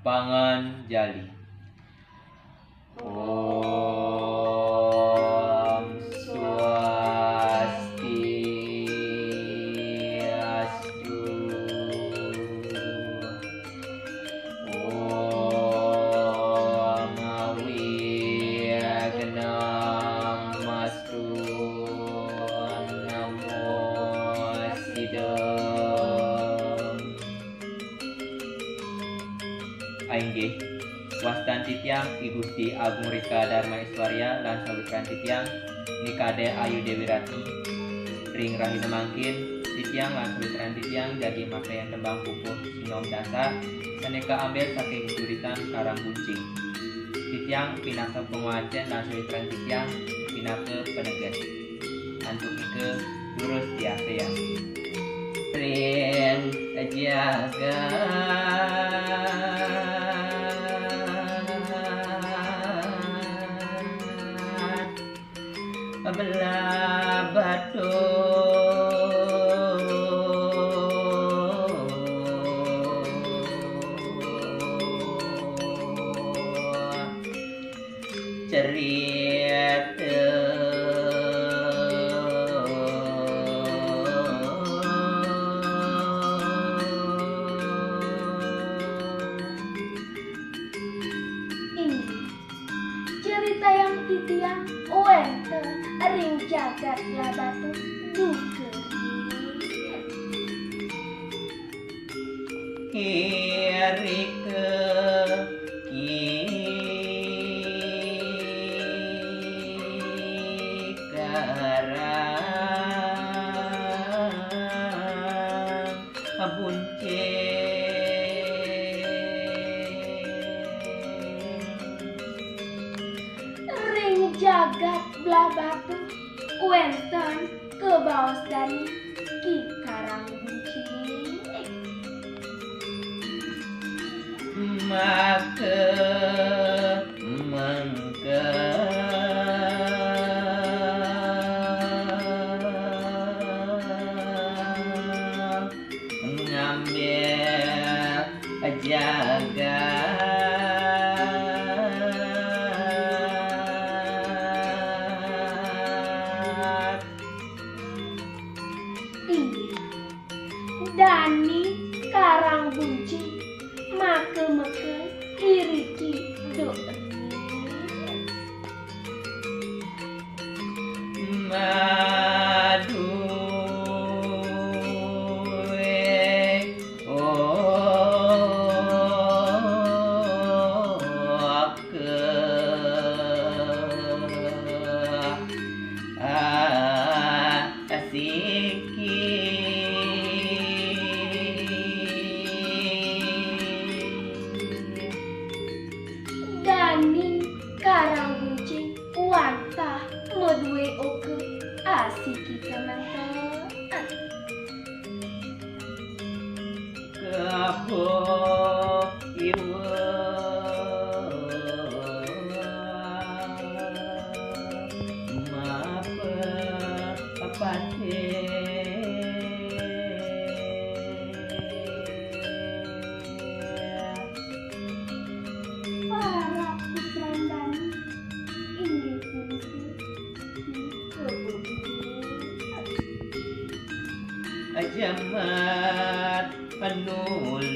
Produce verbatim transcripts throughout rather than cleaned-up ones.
Panganjali. Om Swasti Astu. Om Awignam Astu. Namo Siddham. Inggih, wastan titiang I Gusti Agung Rika Darma Iswarya lan sawitran titiang Ni Kadek Ayu Dewi Ratni. Ring rahina mangkin, titiang lan sawitran titiang jagi makayang tembang pupuh sinom dasar sané kaambil saking juritan Karang Buncing. Titiang pinaka pangwacén lan sawitran titiang pinaka paneges. Antuk ika durus diasayang. Ring jagat Blahbatuh. Cerita. Inggih, ceritayang titiang wénten ring jagat Blahbatuh duka. Irika Karang Buncing. Ring jagat Blahbatuh wénten kabaos dané Ki Karang Buncing. Maka mengke ngambil jagat. Inggih, dané Karang Buncing maka maka iriki duk. Madué. Oh, ke. Ah, asiki. Dané Karang Buncing wantah madué oka asiki kemanten. Kebo iwa mapa patih. Para putran dané inggih punika Ki Kebo Iwa. Jemet penulung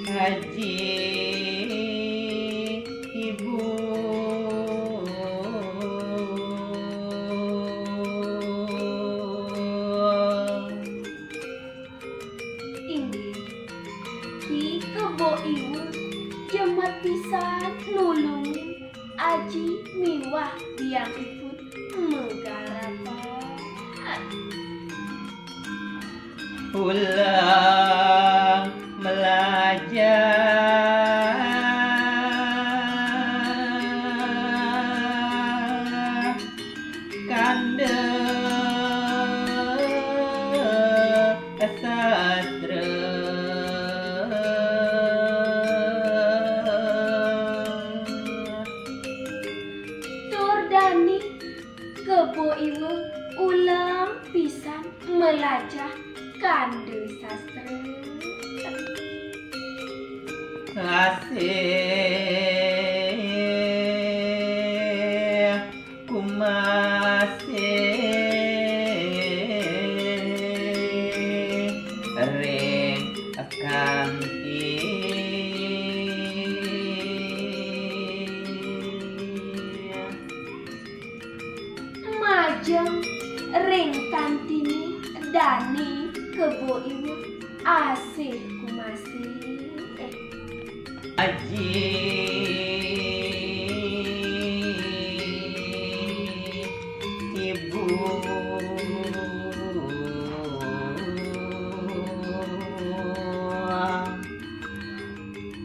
Aji Ibu. Inggih, Ki Kebo Iwa jemet pisan nulungin aji miwah biang ipun magarapan. Pulang melajah kanda sastra. Tur dané Kebo Iwa Uleng pisan melajah kanda sastra. Asih kumasih ring kanti. Majeng ring kantine dane kebo iweh asih kumasih. Aji ibu.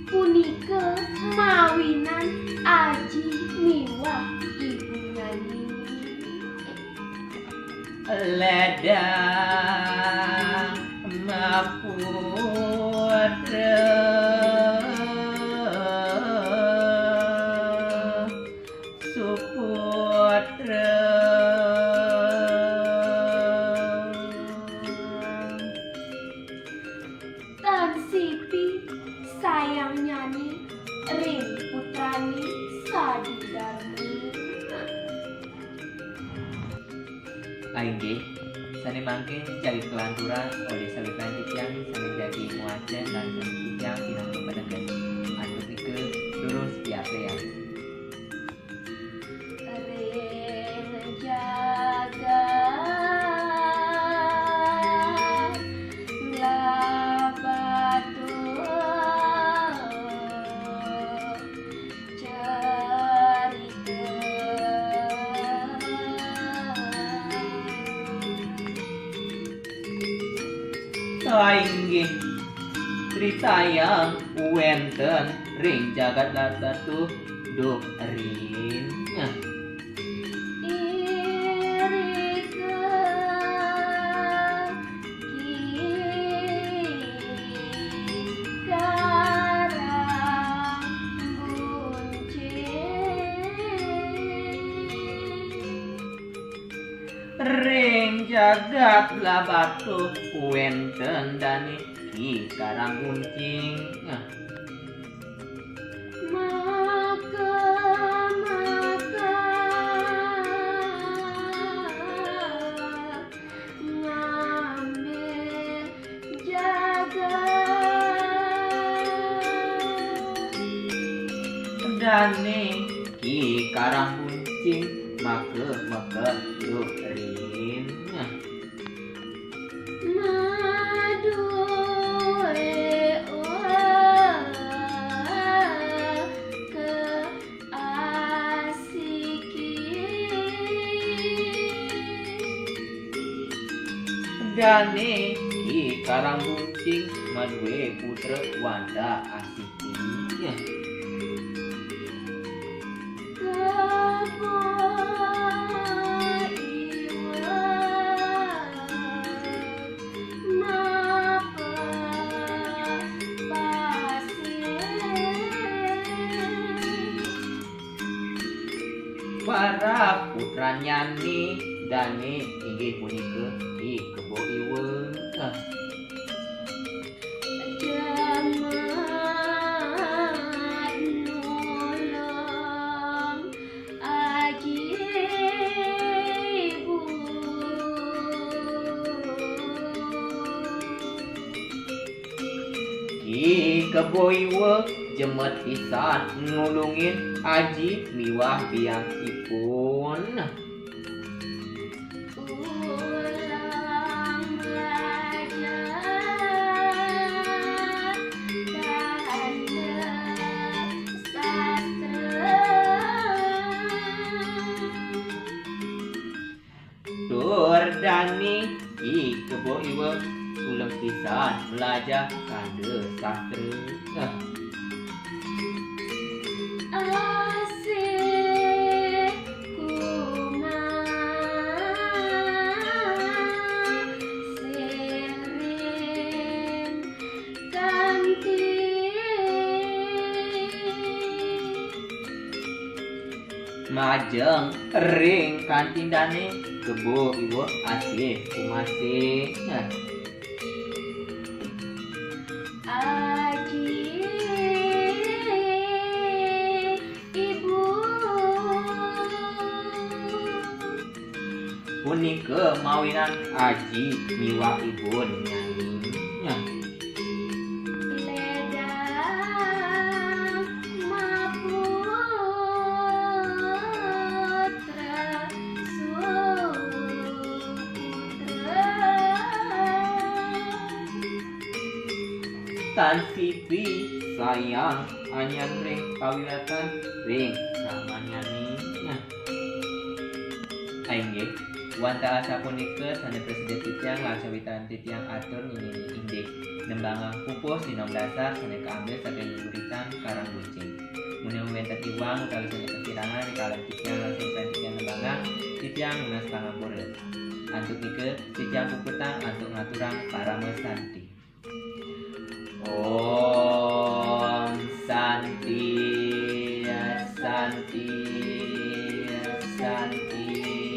Punika mawinan aji miwah ibunyané. Ledang maputra suputra. Tan sipi sayangnyané ring putrané sadi darma. Inggih, sané mangkin jagi kalanturang olih sawitraning titiang sané jagi ngwacén lan titiang pinaka pateges. Antuk nika durus piarsayang. Ring jagat Blahbatuh carita. Sainggih critayang wénten ring jagat Blahbatuh duk rin. Irika Ki Karang Buncing. Ring jagat Blahbatuh wénten dané Ki Karang Buncing. Maka, maka ngambil jagat. Dané Ki Karang Buncing maka maka lurin. Madué waka asiki. Dané Ki Karang Buncing madué putra wantah asiki. Kebo iweh mapapasih. Para putrannyané dané inggih punika Ki Kebo Iweh. Jamat nulung aji ibu. Ki Kebo Iweh jemet pisan nulungin aji miwah biangipun. Ulang belajar kanda sastra. Tur dané Ki Kebo Iweh uleng pisan mlajah kanda sastra. Asih kumasih ring kanti. Ajeng ring kantin dane, kebo iwa asih kumasih. Nah. Aji, ibu. Punika mawinan aji miwah ibun nyai. Nah. Ledang maputra suputra. Tan pipi sayang anyan ring pawirétan ring samanyane. Nah. Inggih, wantah asapunika sane prasida titiang lan sawitan titiang atur nyeneni indik nembangang pupuh sinom dasar sane kaambil saking geguritan Karang Buncing. Munawin wenten iwang utawi sane kakirangan rikala titiang lan sawitan titiang nembangang, titiang nunas pangampura. Antuk nika, titiang puputang antuk ngaturang parama santi. Om Santi, Santi, Santi.